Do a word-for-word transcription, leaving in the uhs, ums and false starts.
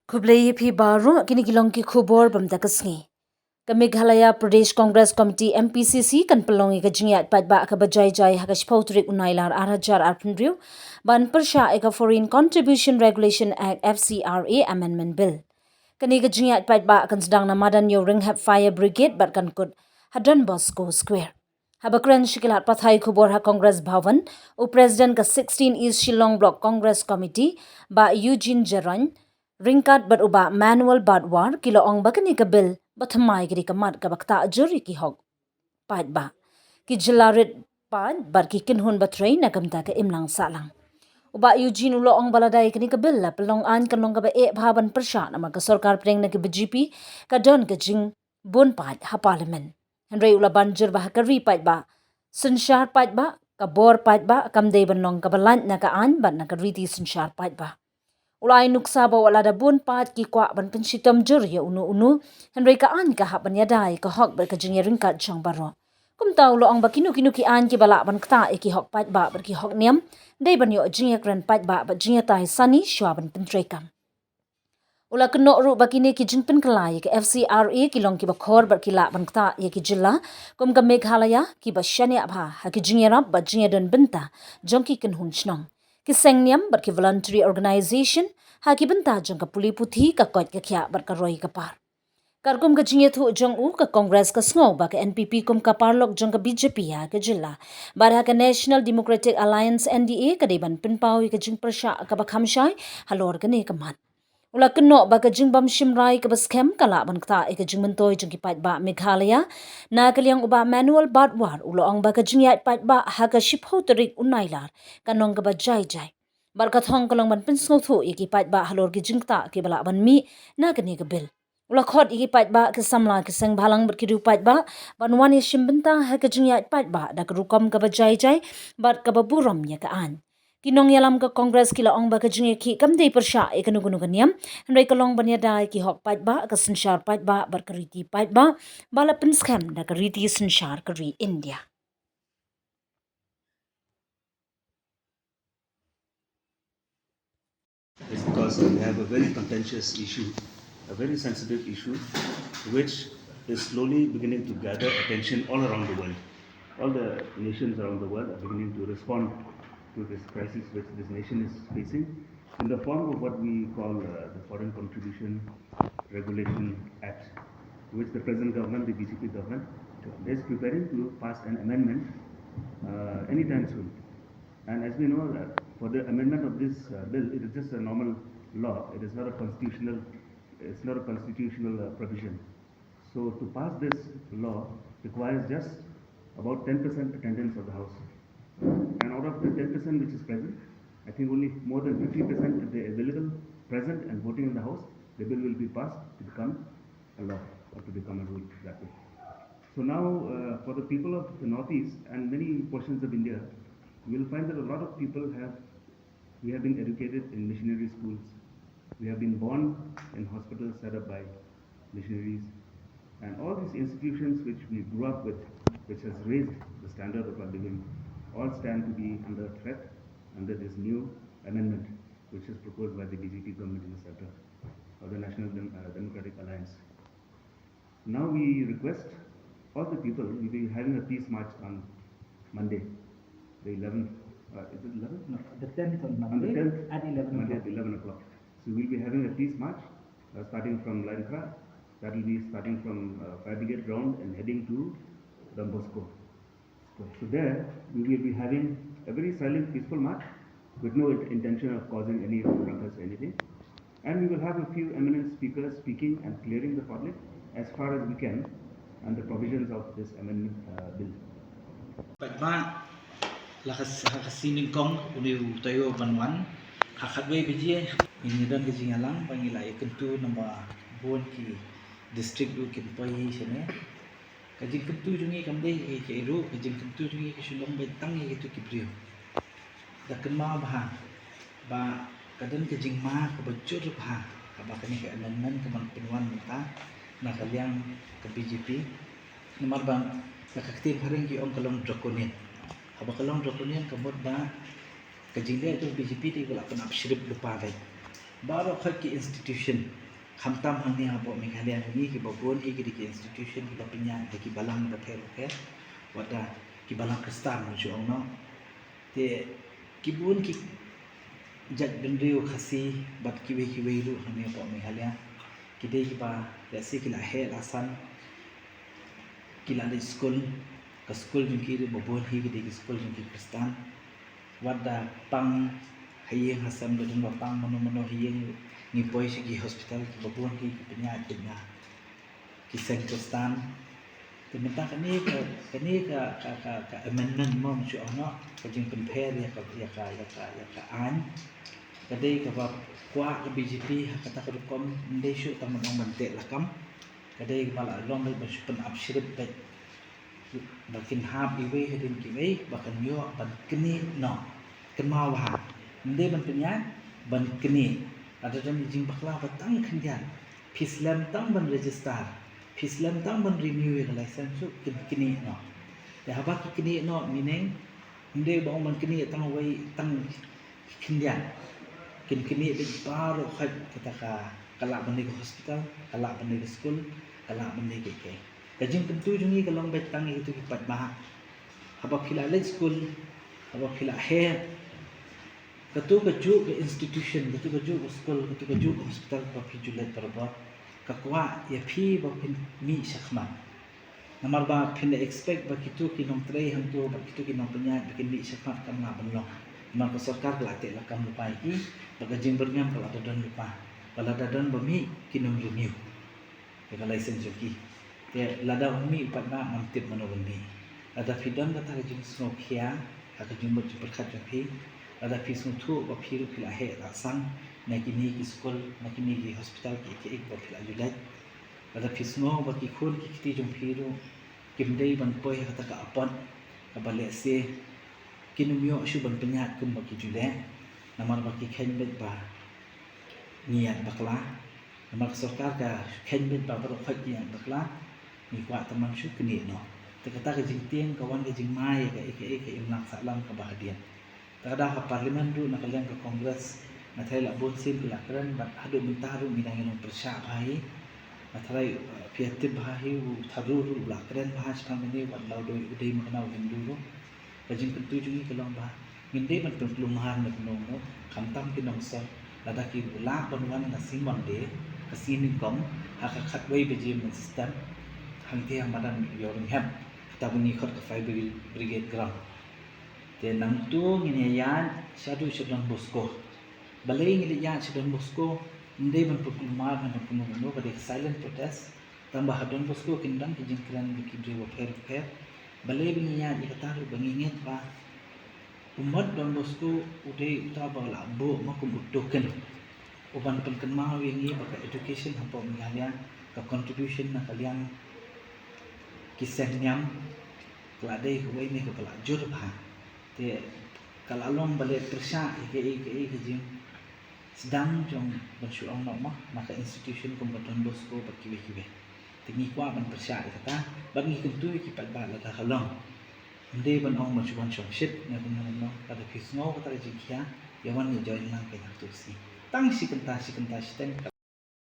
Khublei ïa phi baroh, kine ki long ki khubor bam da ka sngi. Ka Meghalaya Pradesh Congress Committee, M P C C, kan pynlong ïa ka jingïaid paidbah kaba jai jai ha ka shiphew tarik u Nailar ar hajar arphew hynriew ban pyrshah ïa ka Foreign Contribution Regulation Act, F C R A, Amendment Bill. Kane ka jingïaid paidbah kan sdang na madan Ïewrynghep Fire Brigade bad kan kut ha Don Bosco Square. Haba kren sha ki lad pathai khubor ha Congress Bhawan, u President ka sixteen East Shillong Block Congress Committee, Bah Eugene Jaroin, ryngkat bad u Bah Manuel Badwar, ki la ong ba kane ka bill ba thymmai ka dei ka mat kaba ktah jur ïa ki hok paidbah, ki jylla rit paid bad ki kynhun ba trei na ka bynta ka imlang sahlang. U Bah Eugene u la ong ba lada ïa kane ka bill la pynlong aiñ kan long kaba eh bha ban pyrshah, namar ka sorkar pdeng na ka B J P ka don ka jingbun paid ha Parliament. Hynrei u la ban jur ba ha ka ri paidbah, synshar paidbah, ka bor paidbah kam dei ban long kaba lait na ka aiñ bad na ka riti synshar paidbah. U la ai nuksa ba wat lada bun paid ki kwah ban pynshitom jur ïa uno uno, hynrei ka aiñ ka hap ban ïada ïa ka hok bad ka jingïaryngkat jong baroh. Kumta u la ong ba kino kino ki aiñ kiba lah ban ktah ïa ki hok paidbah bad ki hok niam, dei ban ïoh jingïakren paidbah bad jingïatai sani shuwa ban pyntreikam. U la kynnoh ruh ba kine ki jingpynkylla ïa ka F C R A ki long kiba khor bad ki lah ban ktah ïa ki jylla kum ka Meghalaya kiba shaniah bha ha ki jingïarap bad jingïadon bynta jong ki kynhun shnong, ki seng niam bad ki voluntary organisation ha ki bynta jong ka pule puthi, ka koit ka khiah bad ka roi ka par. Katkum ka jingïathuh jong u, ka Congress ka sngew ba ka N P P kum ka paralok jong ka B J P ha ka jylla bad ha ka National Democratic Alliance, N D A, ka dei ban pynpaw ïa ka jingpyrshah kaba kham shai halor kane ka mat. U la kynnoh ba ka jingbym shim rai kaba skhem ka lah ban ktah ïa ka jingmyntoi jong ki paidbah Meghalaya. Na ka liang u Bah Manuel Badwar u la ong ba ka jingïaid paidbah ha ka shiphew tarik u Nailar kan long kaba jai jai bad ka thong ka long ban pynsngewthuh ïa ki paidbah halor ki jingktah kiba lah ban mih na kane ka bill. U la khot ïa ki paidbah, ki samla, ki seng bhalang bad ki riew paidbah ban wan ïashim bynta ha ka jingïaid paidbah da ka rukom kaba jai jai bad kaba burom ïa ka aiñ. Ki nongïalam ka Congress ki la ong ba ka jingïakhih kam dei pyrshah ïa kano kano ka niam, hynrei ka long ban ïada ïa ki hok paidbah, ka synshar paidbah bad ka riti paidbah ba la pynskhem da ka riti synshar ka ri India. It's because we have a very contentious issue, a very sensitive issue, which is slowly beginning to gather attention all around the world. All the nations around the world are beginning to respond to this crisis which this nation is facing in the form of what we call uh, the Foreign Contribution Regulation Act, which the present government, the B J P government, is preparing to pass an amendment uh, anytime soon. And as we know, uh, for the amendment of this uh, bill, it is just a normal law. It is not a constitutional. It's not a constitutional uh, provision. So to pass this law requires just about ten percent attendance of the House. And out of the ten percent which is present, I think only more than fifty percent, if they are available, present and voting in the House, the bill will be passed to become a law or to become a rule that way. So now, uh, for the people of the Northeast and many portions of India, you will find that a lot of people have, we have been educated in missionary schools. We have been born in hospitals set up by missionaries. And all these institutions which we grew up with, which has raised the standard of our living, all stand to be under threat under this new amendment, which is proposed by the B J P government in the center of the National Dem- uh, Democratic Alliance. Now we request all the people, we'll be having a peace march on Monday, the eleventh, uh, is it eleventh? No, the tenth on Monday, on the tenth, at eleven Monday o'clock. At eleven o'clock. So we'll be having a peace march uh, starting from Laitkra. That will be starting from uh, Fire Brigade ground and heading to Don Bosco. So there we will be having a very silent, peaceful march with no intention of causing any ruckus or anything. And we will have a few eminent speakers speaking and clearing the public as far as we can on the provisions of this amendment uh, bill. Paidbah, la ka ha ka sngi nyngkong une u taïew ban wan ha khatwei baje. Ngi don ka jingïalang ba ngi la ïakyntu namar ba bun ki district ruh kin poi shane. Ka jingkyntu jong ngi kam dei ïa kiei ruh, ka jingkyntu jong ngi ka shu long beit tang ïa kitu ki briew. Da kynmaw bha ba ka don ka jingma kaba jur bha haba kane ka amendment ka ban pynwan mynta na ka liang ka B J P. Namar ba na ka ktien phareng ki ong ka long draconian. Haba ka long draconian ka mut ba ka jingleh jong B J P te ka la pynap shrip lypa beit. Baroh khoit ki institution, khamtam hangne hapoh Meghalaya ngi, kiba bun hi ki dei ki institution kiba pynïaid da ki balang bapher bapher, wat da ki balang Khristan, ngan shu ong noh. Te ki bun ki jaitbynriew Khasi bad kiwei kiwei ruh hangne hapoh Meghalaya, ki dei kiba lehse ki la heh la san, ki la leit skul. Ka skul jong ki ruh ba bun hi ki dei ki skul jong ki Khristan. Wat da pang ha ïing ha sem, da don ba pang mano mano ha ïing, ngi poi sha ki hospital, kiba bun hi ki pynïaid beit na ki seng Khristan. Te mynta kane ka, kane ka, ka, ka, ka amendment mo, ngan shu ong noh, ka jingpynpher ïa ka, ïa ka, ïa ka, ïa ka aiñ, ka dei kaba kwah ka B J P ha kata ka rukom, ym dei shuh tang ban ong ban teh lakam. Ka dei kaba la long beit ban shu pynap shrip beit, ba kin hap iwei hadien kiwei ba kan ïoh ban knieh noh. Kynmaw bha, ym dei ban pynïaid, ban knieh. Lada don ki jingbakla ba tang khyndiat, phi slem tang ban register, phi slem tang ban renew ïa ka license ruh kin knieh noh. Te haba ki knieh noh, meaning ym dei ba ong ban knieh tang wei, tang khyndiat. Kin knieh beit baroh khoit, kata ka, ka lah ban leit ka hospital, ka lah ban leit ka skul, ka lah ban leit kaei kaei. Ka jingkyntu jong ngi ka long beit tang ïa kito ki paidbah. Haba phi la leit skul, haba phi la heh, kato kajuh ka institution, kato kajuh ka skul, kato kajuh ka hospital kaba phi ju leit barabor, ka kwah ïa phi ba phin mih shakhmat. Namar ba phin da expect ba kito ki nongtrei hangto bad kito ki nongpynïaid ba kin mih shakhmat, kam lah ban long. Namar ka sorkar ka la teh lakam lypa ïa ki, bad ka jingbyrngem ka la da don lypa. Ba lada don ba mih, kin ym renew ïa ka license jong ki. Te lada ym mih pat, ngam tip mano ban mih. Lada phi don kata ka jingsngewkhia ha ka jingmut jingpyrkhat jong phi, lada phi sngewthuh ba phi ruh phi la heh la san na kine ki skul, na kine ki hospital, kiei kiei ba phi la ju leit, lada phi sngew ba ki khun ki kti jong phi ruh kim dei ban poi ha kata ka apot kaba lehse kin ym ïoh shuh ban pynïaid kumba ki ju leh, namar ba ki kheiñ beit ba ngi ïaid bakla, namar ka sorkar ka kheiñ beit ba baroh khoit ki ïaid bakla, ngi kwah tang ban shu knieh noh. Te kata ka jingtieng ka wan ka jingma ïa kaei kaei ka imlang sahlang kaba hadien. Te ka daw ha Parliament ruh na ka liang ka Congress, nga tharai la bun sien ki la kren, bad haduh mynta ruh ngi dang ïalong pyrshah bha hi. Nga tharai, eh, phi ïatip bha hi, u Tharoor ruh u la kren bha shaphang kane, wat la u dei, u dei makna u Hindu ruh. Ka jingkyntu jong ngi ka long ba ngim dei ban pynkulmar na kumno kumno, khamtam ki nongshong, lada ki lah ban wan na sngi Monday, ka sngi nyngkong, ha ka khatwei baje mynstep, hangtei ha madan Ïawrynghep, kata ba ngi khot ka Fire Brigade Ground. Te nangto ngin ïa ïaid shaduh sha Don Bosco. Balei ngi leit ïaid sha Don Bosco? Ym dei ban pynkulmar ne ban kumno kumno, ka dei ka silent protest. Tang ba ha Don Bosco kin don ki jingkren da ki briew bapher bapher. Balei ba ngi ïaid ïa kata ruh? Ba ngi ngeit ba u mot Don Bosco u dei uta ba la buh ma kum u token, u ban pynkynmaw ïa ngi ba ka education hapoh Meghalaya, ka contribution na ka liang ki seng niam, ka la dei kawei ne kaba la jur bha. Te ka la long ba leh pyrshah ïa kaei kaei ka jingsdang jong, ban shu ong noh mo, na ka institution kum ka Don Bosco bad kiwei kiwei. Te ngi kwah ban pyrshah ïa kata, bad ngi kyntu ïa ki paidbah lada ka long. Ym dei ban ong ban shu wan shongshit ne kumno kumno, lada phi sngew kata ka jingkhia, ïa wan ïa join lang ka ïa katu ka sngi. Tang shi kynta, shi kynta shiteng.